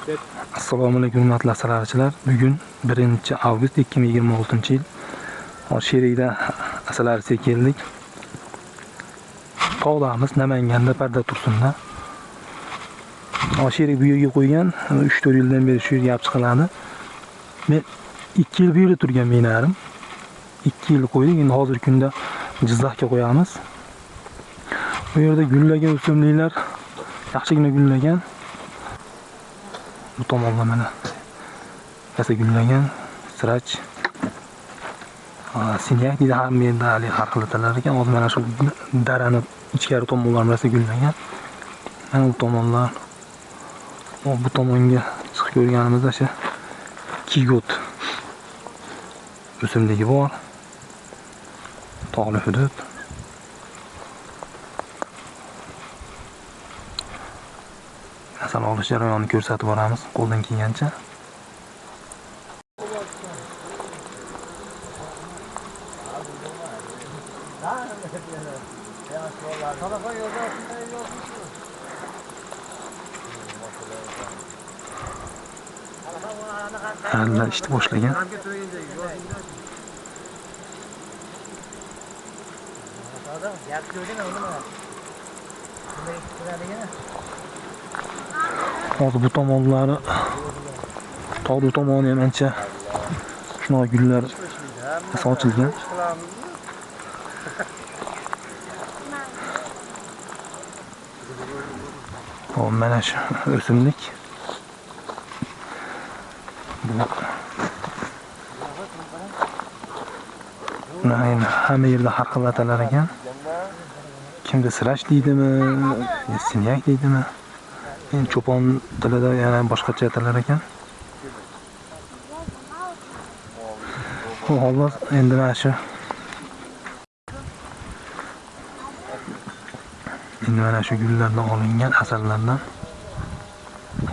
Assalomu alaykum hurmatli asalarichilar. Bugun 1 avgust 2026-yil. Sherikda asalarichiga keldik. Tog'damiz, Namanganda, Parda Tursunda. Sherik bu yerga qo'ygan, 3-4 yildan beri shu yerga olib chiqiladi. Men 2 yil bu yerda turgan menarim. 2 yil qo'ydik, endi hozirgi kunda Jizzaxga qo'yamiz. Bu yerda gullagan o'simliklar yaxshigina gullagan. Bu tomonda mana rosa gullagan sirach, sinyak deydi, hamma yerda haligi har xil atalar ekan. Hozir mana shu darani ichkari tomonlari rosa gullagan. Mana bu tomonlar, bu tomonga chiqib ko'rganimizda o'sha kigot o'simligi bor. Tog'li hudud. Asal olish jarayonini ko'rsatib boramiz qo'ldan kelgancha. Alla ishni boshlagan. Hozir bu tomonlari, tog'li tomoni ham ancha shunaqa gullar ochilgan. Hop, mana shu o'simlik. Bu endi hamma yerda har xil atalar ekan. Kimda sirash deydimi, sinyak deydimi? Endi cho'pon tilida yana boshqacha atalar ekan. Xolos, endi mana shu gullardan olingan asallardan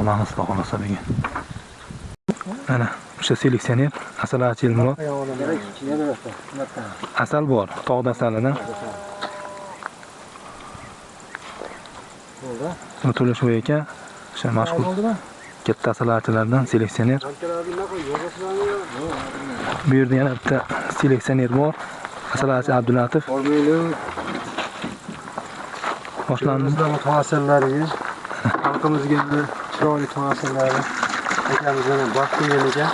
olamiz, xudo xohlasa bugun. Mana o'sha seleksioner asalarichi Elmurod. Asal bor, tog'da asalidan. To'lashboy aka o'sha mashhur katta asalarichilardan seleksioner. Bu yerda yana bitta seleksioner bor. Asalarichi Abdullatif. Boshlandi. Tog' asallariga xalqimizga chiroyli tog' asallari akamiz bilan baxt qo'ygan ekan.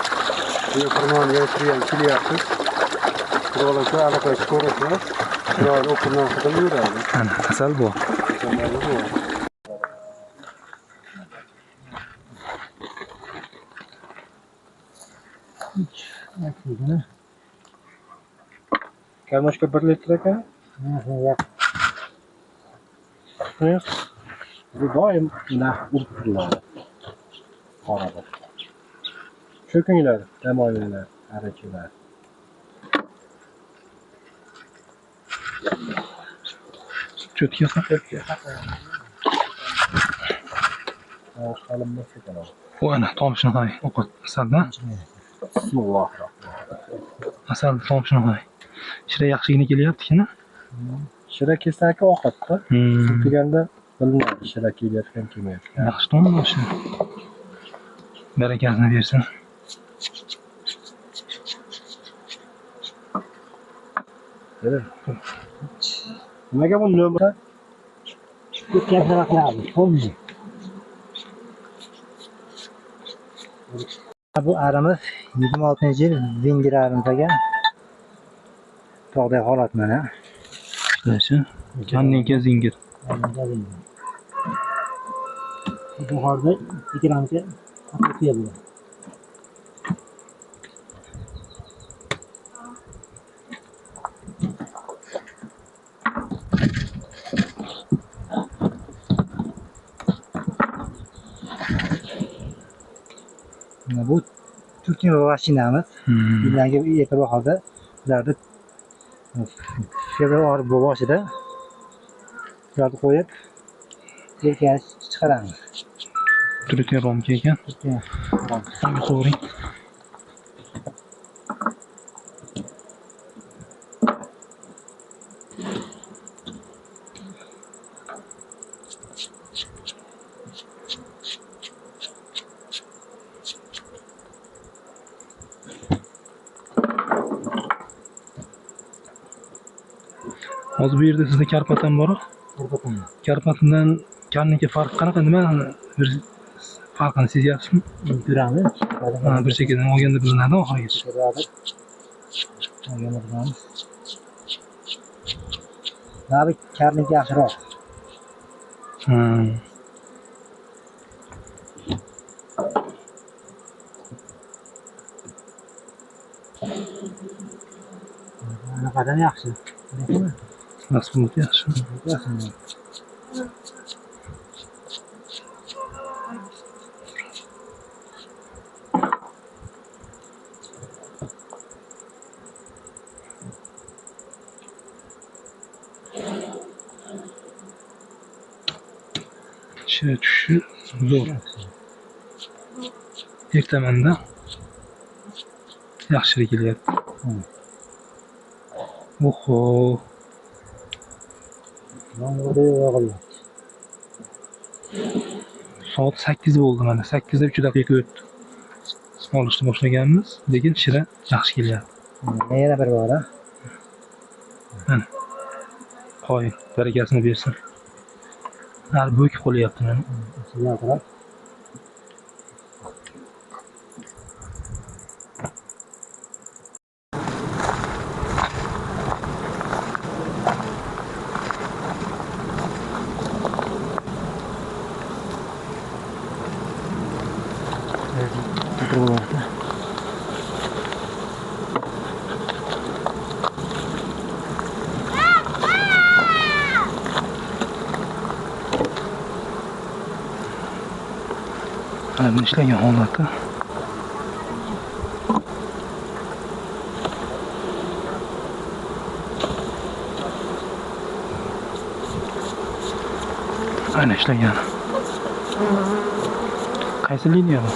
Bu xirmon yig'ishtirgan kelyapmiz. Xudo xohlasa aloqa ko'rasizlar. Chiroyli o'qimdan hidini yuradi. Ana asal bor. Asallari bor. Kartoshka 1 litr ekan. Bu doim narx urib turiladi. Qorada. Cho'kinglar, dam olinglar, arichilar. Cho'tkasi. Osh olinmas ekan. U ana tomishini qarang, ovqat asaldan. Bismillahirrohmanirrohim. Asal tomishini qarang. Shira yaxshigina kelyapti-ku. Shira kesaki ovqatda. Deganda bilinadi shira kelayotgan, kelmayotgan. Yaxshi tomdi o'sha. Barakasini bersin. Nimaga bu nomer? Bu arimiz 26-yil zingir arimiz ekan. Tog'dagi holat mana. Ishlashi. Kanninka zingir. Buxorda 2 ramka o'tayapti. Mana bu Turkiya mashinamiz. Yillarga erta bahorda ularni fevral boshida ularni qo'yib erkani chiqaramiz. Turkiya romka ekan. Turkiya romka. Unga qo'ying. Hozir bu yerda sizda karpatan bor. Karpatan. Karpatandan karniki farqi qanaqa? Nima bir farqini sezyapsizmi? Ko'ramiz. Ha, bir chekkadan olganda bilinadi oxirigacha. Olganda bilinadi. Nabi karniki yaxshiroq. Anaqadan yaxshi. Nasıl yaxshi. Yaxshi. Shira tushishi zo'r. Ertamanda yaxshilik kelyapti. Oho. Soat 8 bo'ldi mana. 8 da 3 daqiqa o'tdi. Olishni boshlaganmiz, lekin shira yaxshi kelyapti. Yana bir bor. Mana. Qo'y, barakasini bersin. Har bo'kib qo'lyapti mana. Mana buni ishlagan holati. Ana ishlagan. Qaysi liniya bu?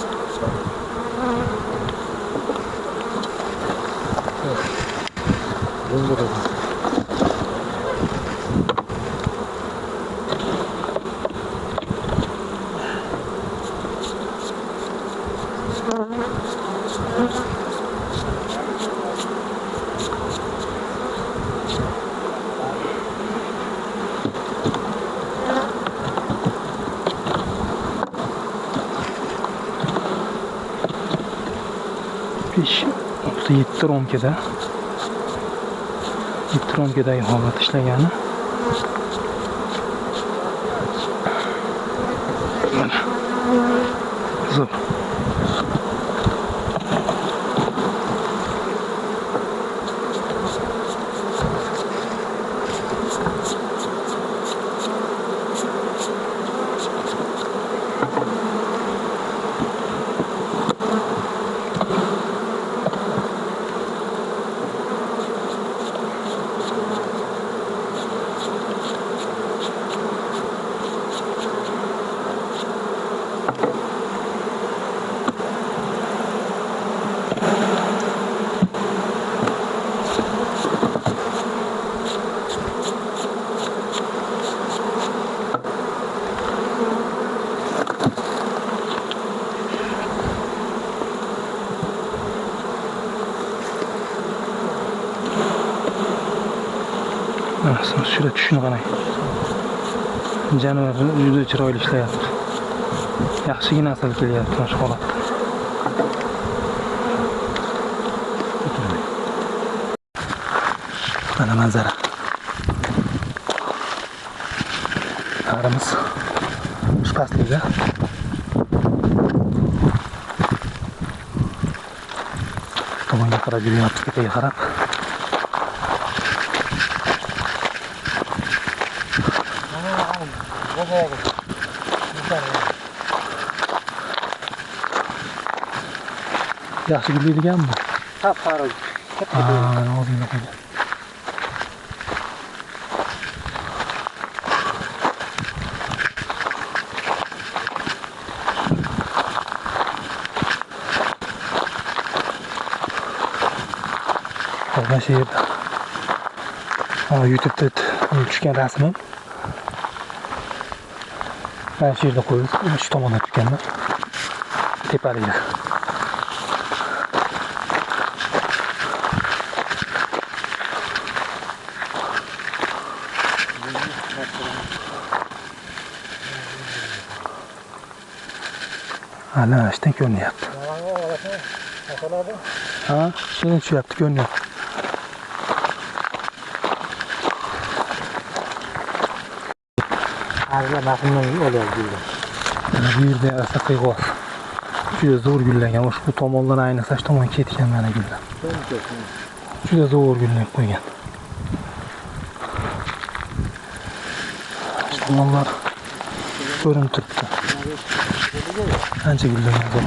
Besh, olti, yetti romkada. 7 romkadagi holat ishlagani. Mana. Zo'r. Shura tushini qarang. Jonivor juda chiroyli ishlayapti. Yaxshigina asal kelyapti mana shu holatda. Mana manzara. Arimiz shu pastlikda. Shu tomonga qarab yuryapti, tepaga qarab. Yaxshi gullaydiganmi? Tap-tari. Ozgina qo'ygan. Mana shu yerda. YouTube'da tushgan rasmim. Mana shu yerda qo'yildi. Shu tomondan tushganman. Tepalikda. Ana ishdan ko'rinyapti. Ha, shuni tushyapti, ko'rinyapti. Arla maqimdan olyapti gulni. Mana bu yerda esa qiyg'os. Juda zo'r gullagan. Ushbu tomondan ayniqsa shu tomon ketgan mana gullar. Juda zo'r gullab qo'ygan. Shu tomonlar ko'rinib turibdi. Ancha gullagan.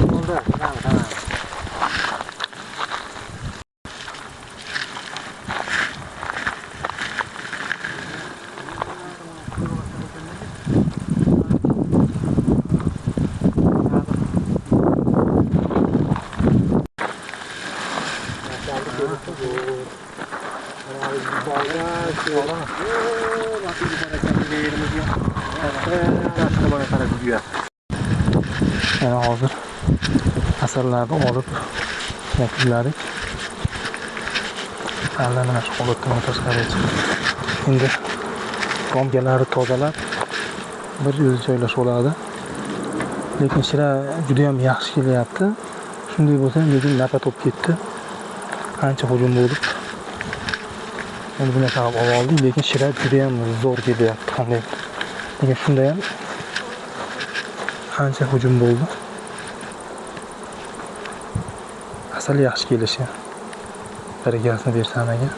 Yana hozir asallarni olib yakunladik. Alla mana shu holatdan tashqariga chiqdi. Endi romkalari tozalab bir o'zi joylashib oladi. Lekin shira juda ham yaxshi kelyapti. Shunday bo'lsa ham lekin nafa to'p ketdi. Ancha hujum bo'lib. Endi buni qilib oldik, lekin shira juda ham zo'r kelyapti. Qanday? Lekin shunda ham ancha hujum bo'ldi. Asal yaxshi kelishi. Barakasini bersin aka.